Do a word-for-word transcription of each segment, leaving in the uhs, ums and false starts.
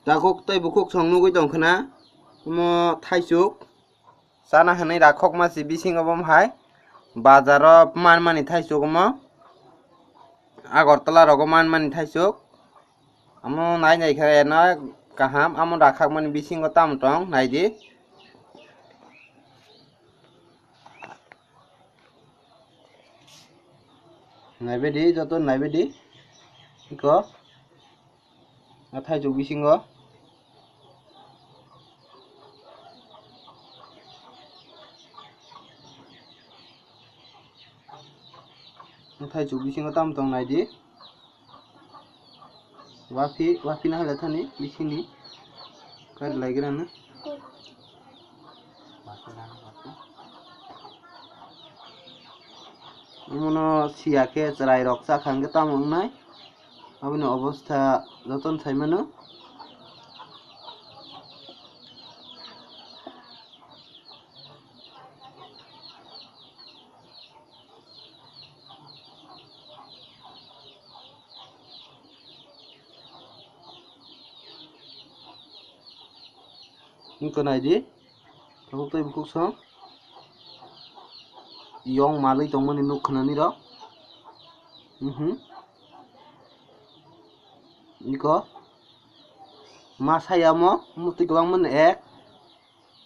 Takhuk tei bukhuk song nugwi tongkhwna, omo thaichuk. Chana hwnwi rakhokma si bisingo bo hai bazaro manmani thaichuk omo. Agartala rogo manmani thaichuk. Omo nai nai khe eno kaham, omo rakhakmani bisingo tamo tong naidi. Naibedi, joto naibedi. Iko. A thaichuk bisingo. A thaichuk bisingo tamo tong naidi. Wapi, wapi na hala thani, bisingni. Kari laigira na. Omono siya khe chwrai rok chakha hwnkhe tamo wngnai? Aboni obostha jotono sai mano. Wngkha naidi, tabuk tei bukhuk song yong malwi tongmani nuk khwnani rok. Mhm. Iko ma sayamo mutwi kwbangmani ek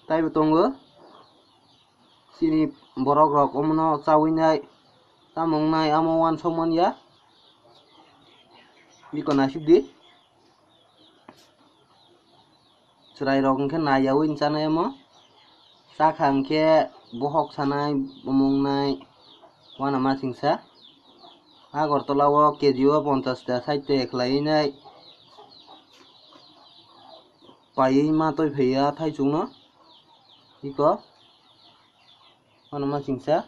taibo tongo. Chini borok rok omono chawi nai, tamo wngnai, amo uansuk man ya. Biko naisik di. Chwrai rok hwnkhe nai yaui chanai omo. Chakha hwnkhe bohok sanai, omo wngnai, uanama singsa. Agartala o K G o ponchash ta, sait ta khlaiwi nai. Paiwi ma toi phaiya thaichukno. Iko. Ano ma singsa.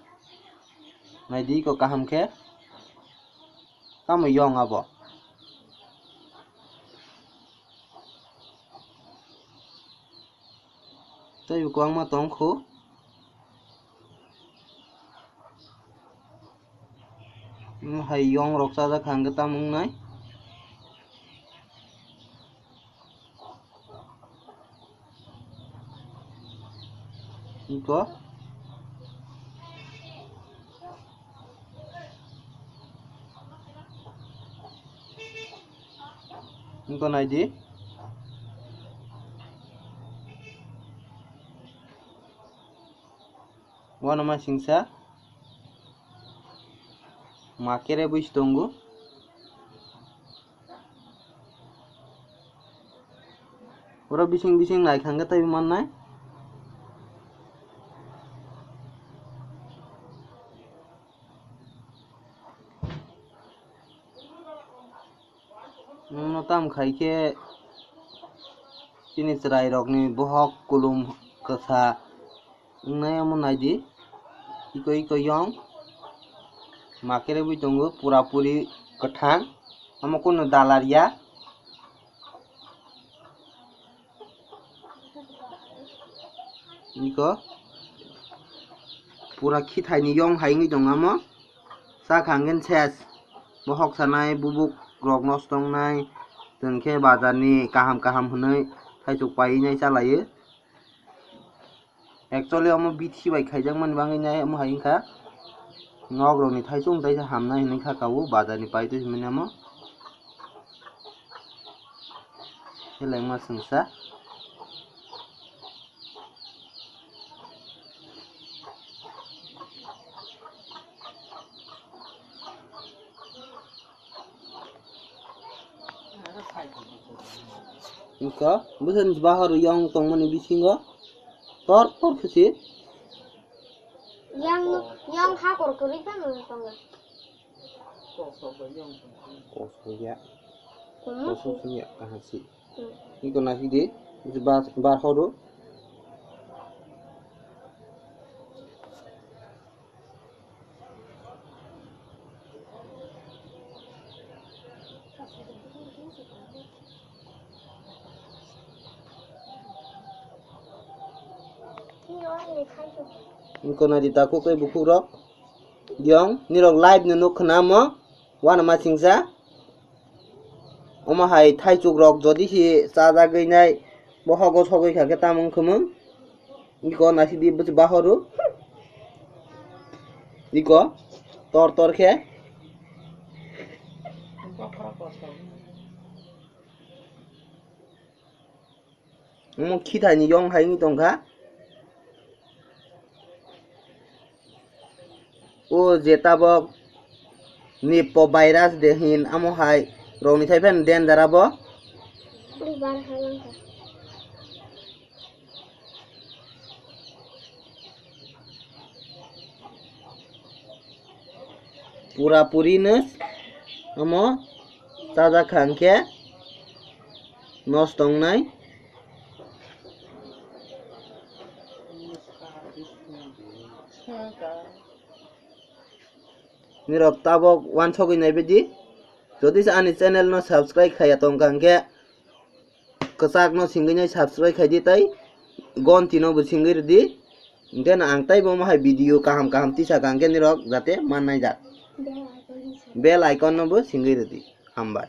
Naidi iko kaham khe. Tamo yong abo. Tei bo kwbangma tong kho. Omo hai yong rok chajak kha hwnkhe tamo wngnai. Iko. Iko naidi. Uanama singsa. Ma kere bui si tongo. Oro bising bising nai kha hwnkhe tei mannai. Nwngno tam khai khe chini chwrai rokni bohok kulum kwsa wngnai omo naidi. Iko iko yong ma kere bui tongo pura puri kwthang, omo kunu dalar ya. Iko pura khithaini yong hai wngwi tongo omo. Chakha hwnkhe ses. Bohok sanai, bubuk rok nosto wngnai. Chwng khe bazar ni kaham kaham hwnwi thaichuk paiwi nai chalaio. Actually omo bithi bai khaijakmani bagwi nai omo hai wngkha. Nok rokni thaichung taisa hamnai hinwi kha kabo bazar ni paitwi hinwi omo. Belai ma singsa. Wngkha bwsani bahar yong tongmani bisingo tor tor khe se. Yang, yang hakor kwrwi phano tongo. Kosok ya. Kosok ya, kaham si. Hmm. Iko nasi di, bar, bar hodo. Iko nadi takhuk tei bukhuk rok. Diong, nirok live no nuk khna mo. Wana ma singsa. Omo hai thaichuk rok jodi si chajagwi nai, bohogo sogwi kha khe tamung khumung. Iko nasidi bwswk bahoru. Iko tor tor khe. Omo khithani yong hai wngwi tongkha. O je tabok Nipah virus de hin amo hai rokni thai phano danger abo. Pura puri no omo chajak kha hwnkhe nosto wngnai. Nirok tabok wansogwi naibaidi, jodi se ani channel no subscribe khaiya tongkha hwnkhe kwchak no singwi nai subscribe khaidi tei gonti no bo singwi rwdi. Hwnkhe no ang teibo omo hai video kaham kaham tisa kha hwnkhe nirok jate mannai jak. Bell icon no bo singwi rwdi. Hambai.